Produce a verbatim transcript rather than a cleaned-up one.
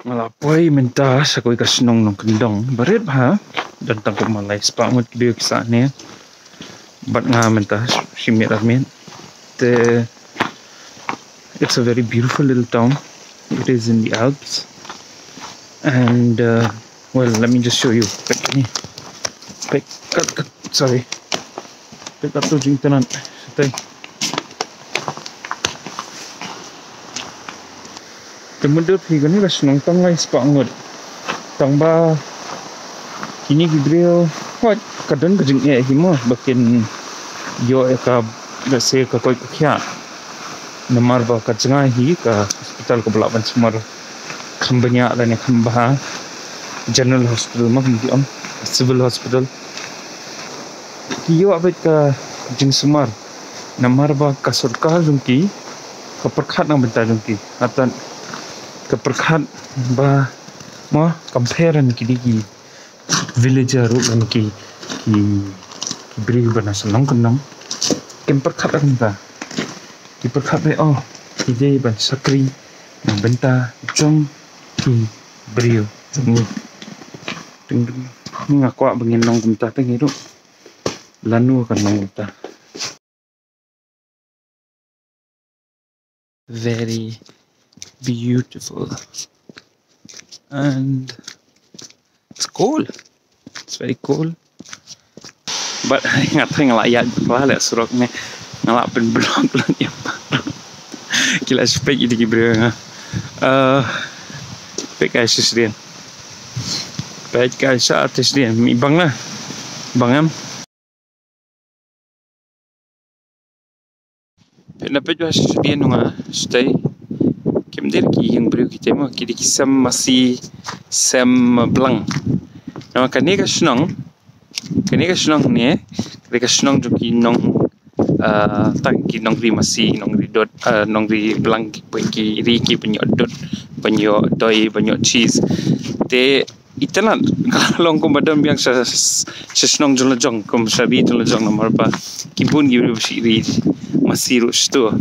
Nga la poi mynta sha kawei ka shnong nongkyndong barit bha. Don tang kumba lai spah ngut ki briew ki sah ne. Bad nga mynta shi miet ar miet. Te, it's a very beautiful little town. It is in the Alps. And, uh, well, let me just show you. Peit kane. Peit kat, kat, sorry. Peit katto jingitynnad. Te, te mutdur phi, kane ka shnong tang lai spah ngut. Tang ba kine ki briew, hooid, ka don ka jingeh hi mo, ba kin ïoh ïa ka, let's say, ka koit ka khiah. Namar ba ka jngai hi ka hospital kaba lah ban sumar kham bniah lane kham bha. General hospital mo, kum ki ong, civil hospital. Ki ïoh beit ka jingsumar. Namar ba ka sorkar jong ki ka pyrkhat na ka bynta jong ki. Hato ka pyrkhat ba, mo, compare na kine ki villager ruh, na ki, ki, ki briew ba na shnong kyndong. Kim pyrkhat na ka bynta. Ki pyrkhat ba, oh, ki dei ban shakri na ka bynta jong ki briew jong ngi. Te nga kwah ba ngin long kumta te ngi ruh. Lano kan long kumta. Very beautiful. And it's cold. It's very cold. But nga tharai nga la ïaid bakla leh surok ne. Nga la pynblok lem ïa. Ki la shu peit ïa ki briew nga. Uh, peit ka shisien. Peit ka shisien. Mi bang na. Bang em. Peit na peit ba shisien nga sdei. Kim dei ki ïing briew ki te mo, ki dei ki sem masi, sem blang. Namar kane ka shnong, kane ka shnong ne, kane ka shnong jong ki nong, ah, tang ki nongri masi, nongri dud, ah, nongri blang ki, ki ri ki ban ïoh dud, ban ïoh doi, ban ïoh cheese. Te itynnad, ka long kumba don biang sha, sha shnong jong la jong, kum sha ri jong la jong namar ba ki bun ki briew ba shah ri masi ruh shato.